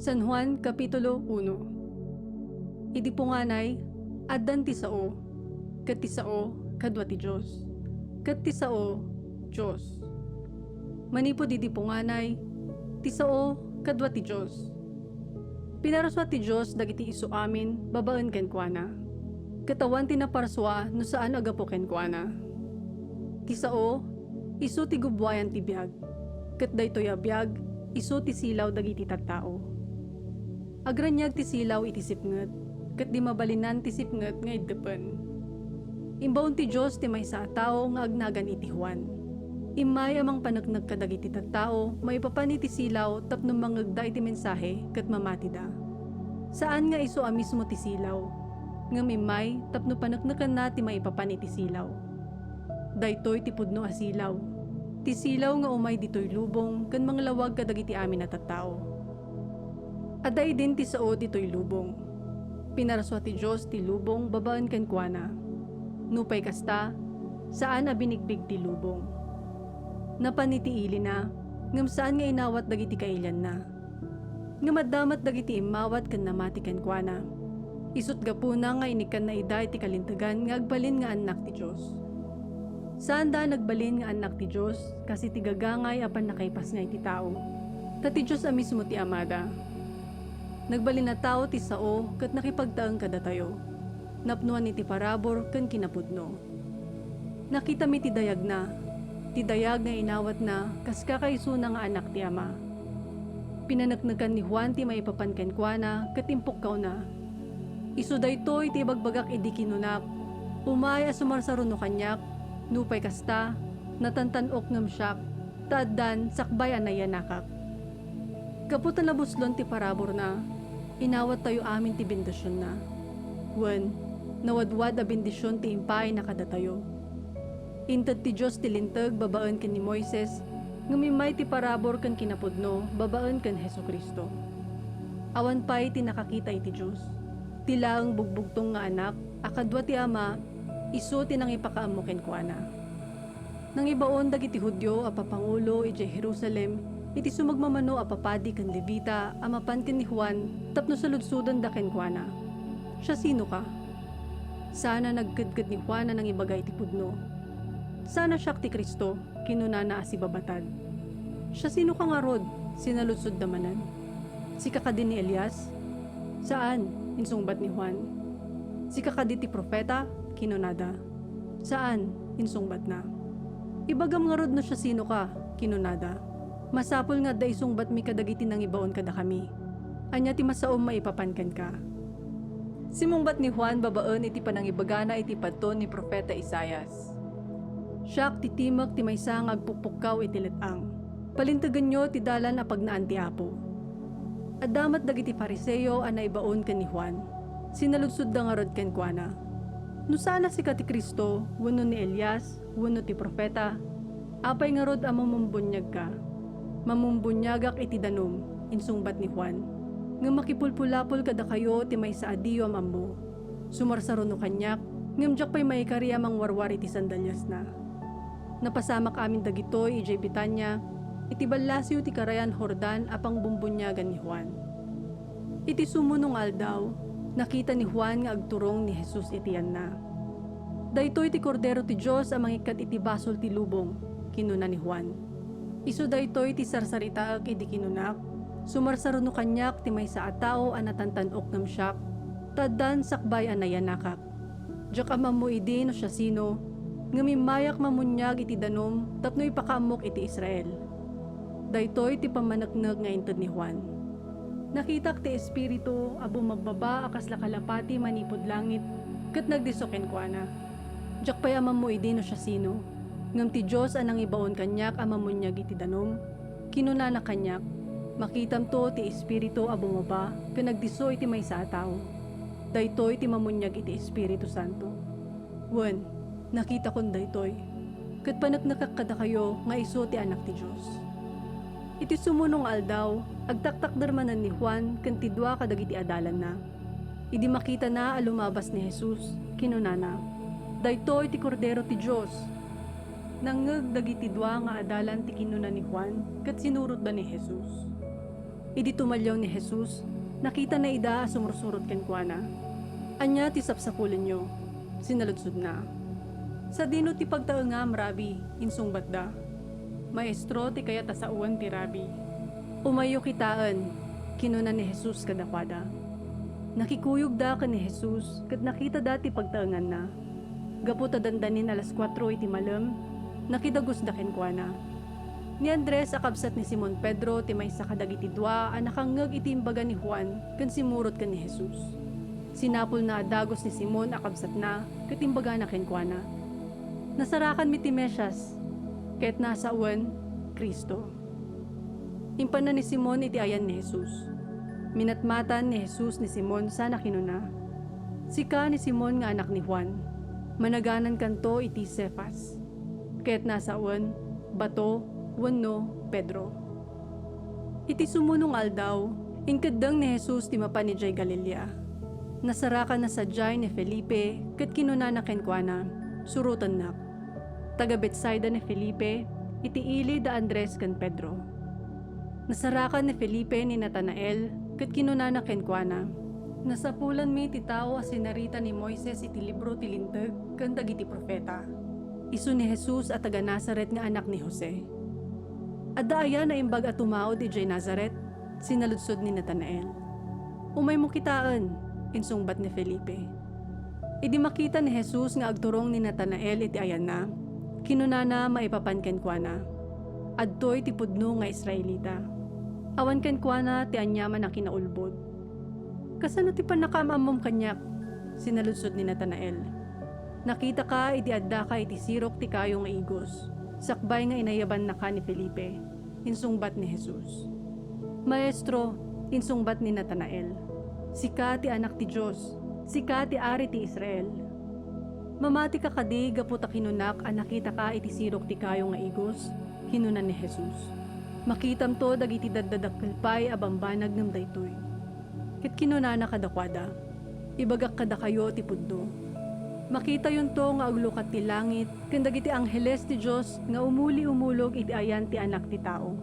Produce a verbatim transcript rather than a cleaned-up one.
San Juan, Kapitulo uno. Idi punganay, addan ti sao, ket ti sao kadua ti Dios, ket ti sao, Dios. Manipud idi punganay, ti sao kadua ti Dios. Pinarsua ti Dios dagiti isu amin babaen kenkuana, ket awan ti naparsua no saan a gapu kenkuana. Ti sao, isu ti gubbuayan ti biag, ket daytoy a biag, isu ti silaw dagiti tattao. Agraniag ti silaw iti sipnget, ket di mabalinan ti sipnget nga iddepen. Imbaon ti Dios ti maysa a tao nga agnagan iti Juan. Immay a mangpaneknek kadagiti tattao maipapan iti silaw tapno mangngegda iti mensahe ket mamatida. Saan nga isu a mismo ti silaw, ngem immay tapno paneknekanna ti maipapan iti silaw. Daytoy ti pudno a silaw, ti silaw nga umay ditoy lubong ken manglawag kadagiti amin a tattao. Adda idin ti sao ditoy lubong. Pinarsua ti Dios ti lubong babaen kenkuana. Nupay kasta, saan a binigbig ti lubong. Napan iti ilina, ngem saan nga inawat dagiti kailianna. Ngem adda met dagiti immawat ken namati kenkuana. Isut' gapuna nga inikkanna ida iti kalintegan nga agbalin nga annak ti Dios. Saanda a nagbalin nga annak ti Dios kas iti gagangay a pannakaipasngay ti tao, ta ti Dios a mismo ti Amada. Nagbalin a tao ti sao ket nakipagtaeng kadatayo, napnoan iti parabur ken kinapudno. Nakitami ti dayagna, ti dayag nga inawatna kas kakaisuna nga Anak ti Ama. Pinaneknekan ni Juan ti maipapan kenkuana ket impukkawna. Isu daytoy ti ibagbagak idi kinunak, "Umay a sumarsaruno kaniak, nupay kasta, natantan-ok ngem siak, ta addan sakbay a nayanakak." Gapu ta nabuslon ti paraburna, inawattayo amin ti bendisionna. Wen, nawadwad a bendision ti impaayna kadatayo. Inted ti Dios ti Linteg babaen ken ni Moises, ngem immay ti parabur ken kinapudno babaen ken Jesu-Cristo. Awan pay ti nakakita iti Dios, ti laeng bugbugtong nga Anak a kadua ti Ama, isu ti nangipakaammo kenkuana. Nangibaon dagiti Judio a papangulo idiay Jerusalem iti sumagmamano a papadi ken Levita a mapan ken ni Juan tapno saludsodenda kenkuana, "Siasinoka?" Sana nagkedked ni Juan a nangibaga iti pudno. "Sana siak ti Cristo," kinunana a sibabatad. "Siasinoka ngarud?" sinaludsodda manen. "Sika kadi ni Elias?" "Saan," insungbat ni Juan. "Sika kadi ti profeta?" kinunada. "Saan," insungbatna. "Ibagam ngarud no siasinoka," kinunada. "Masapul nga adda isungbatmi kadagiti nangibaon kadakami. Ania ti masaom maipapan kenka?" Simungbat ni Juan babaen iti panangibagana iti padton ni profeta Isaias, "Siak ti timek ti maysa nga agpukpukkaw iti let-ang. Palintegenyo ti dalan a pagnaan ti Apo." Adda met dagiti Fariseo a naibaon ken ni Juan. Sinaludsodda ngarud kenkuana, "No saan a sika ti Cristo, wenno ni Elias, wenno ti profeta, apay ngarud a mamumbuniagka?" "Mamumbuniagak iti danum," insungbat ni Juan, "ngem makipulpulapol kadakayo ti maysa a diyom ammo. Sumarsaruno kaniak, ngem diak pay maikari a mangwarwar iti sandaliasna." Napasamak amin dagitoy idiay Betania, iti ballasiw ti Karayan Jordan a pangbumbuniagan ni Juan. Iti sumuno nga aldaw, nakita ni Juan nga agturong ni Jesus iti yanna. "Daytoy ti Kordero ti Dios a mangikkat iti basol ti lubong," kinuna ni Juan. "Isu daytoy ti sarsaritaek idi kinunak, 'Sumarsaruno kaniak ti maysa a tao a natantan-ok ngem siak, ta addan sakbay a nayanakak.' Diak ammo idi no siasino, ngem immayak mamuniag iti danum tapno ipakaammok iti Israel." Daytoy ti pammaneknek nga inted ni Juan. Nakitak ti Espiritu a bumabbaba a kasla kalapati manipud langit, ket nagdisso kenkuana. Diak pay ammo idi no siasino, ngem ti Dios a nangibaon kaniak a mamuniag iti danum, kinunana kaniak, "Makitamto ti Espiritu a bumaba ken agdisso iti maysa a tao. Daytoy ti mamuniag iti Espiritu Santo." Wen, nakitakon daytoy, ket paneknekak kadakayo nga isu ti Anak ti Dios. Iti sumuno nga aldaw, agtaktakder manen ni Juan ken ti dua kadagiti adalanna. Idi makitana a lumabas ni Jesus, kinunana, "Daytoy ti Kordero ti Dios!" Nangngeg dagiti dua nga adalan ti kinuna ni Juan ket sinurotda ni Jesus. Idi tumalliaw ni Jesus, nakitana ida a sumursurot kenkuana. "Ania ti sapsapulenyo?" sinaludsodna. "Sadino ti pagtaengam, Rabbi?" insungbatda. "Maestro ti kayat a sawen ti Rabbi." "Umayyo kitaen," kinuna ni Jesus kadakuada. Nakikuyogda ken ni Jesus ket nakitada ti pagtaenganna. Gapu ta dandanin alas kuatro iti malem, nakidagusda kenkuana. Ni Andres a kabsat ni Simon Pedro ti maysa kadagiti dua a nakangngeg iti imbaga ni Juan ken simurot ken ni Jesus. Sinapulna a dagus ni Simon a kabsatna ket imbagana kenkuana, "Nasarakanmi ti Mesias," ket nasawen, Cristo. Impanna ni Simon iti ayan ni Jesus. Minatmatan ni Jesus ni Simon sana kinuna, "Sika ni Simon nga anak ni Juan. Managanankanto iti Cefas." Ket nasawen, bato wenno Pedro. Iti sumuno nga aldaw, inkeddeng ni Jesus ti mapan idiay Galilea. Nasarakanna sadiay ni Felipe ket kinunana kenkuana, "Surotennak." Taga Betsaida ni Felipe, iti ili da Andres ken Pedro. Nasarakan ni Felipe ni Natanael ket kinunana kenkuana, "Nasapulanmi ti tao a sinarita ni Moises iti libro ti Linteg ken dagiti profeta." Isu ni Jesus a taga Nazaret nga anak ni Jose. "Adda aya naimbag a tumaud idiay Nazaret?" sinaludsod ni Natanael. "Umaymo kitaen," insungbat ni Felipe. Idi makita ni Jesus nga agturong ni Natanael iti ayanna, kinunana maipapan kenkuana, "Adtoy ti pudno nga Israelita. Awan kenkuana ti aniaman a kinaulbod." "Kasano ti pannakaam-ammom kaniak?" sinaludsod ni Natanael. "Nakitaka idi addaka iti sirok ti kayo nga igos, sakbay nga inayabannaka ni Felipe," insungbat ni Jesus. "Maestro," insungbat ni Natanael, "sika ti Anak ti Dios, sika ti Ari ti Israel." "Mamatika kadi gapu ta kinunak a nakitaka iti sirok ti kayo nga igos?" kinuna ni Jesus. "Makitamto dagiti daddadakkel pay a bambanag ngem daytoy." Ket kinunana kadakuada, "Ibagak kadakayo ti pudno. Makitayonto nga aglukat ti langit ken dagiti angheles ti Dios nga umuli-umulog iti ayan ti Anak ti Tao."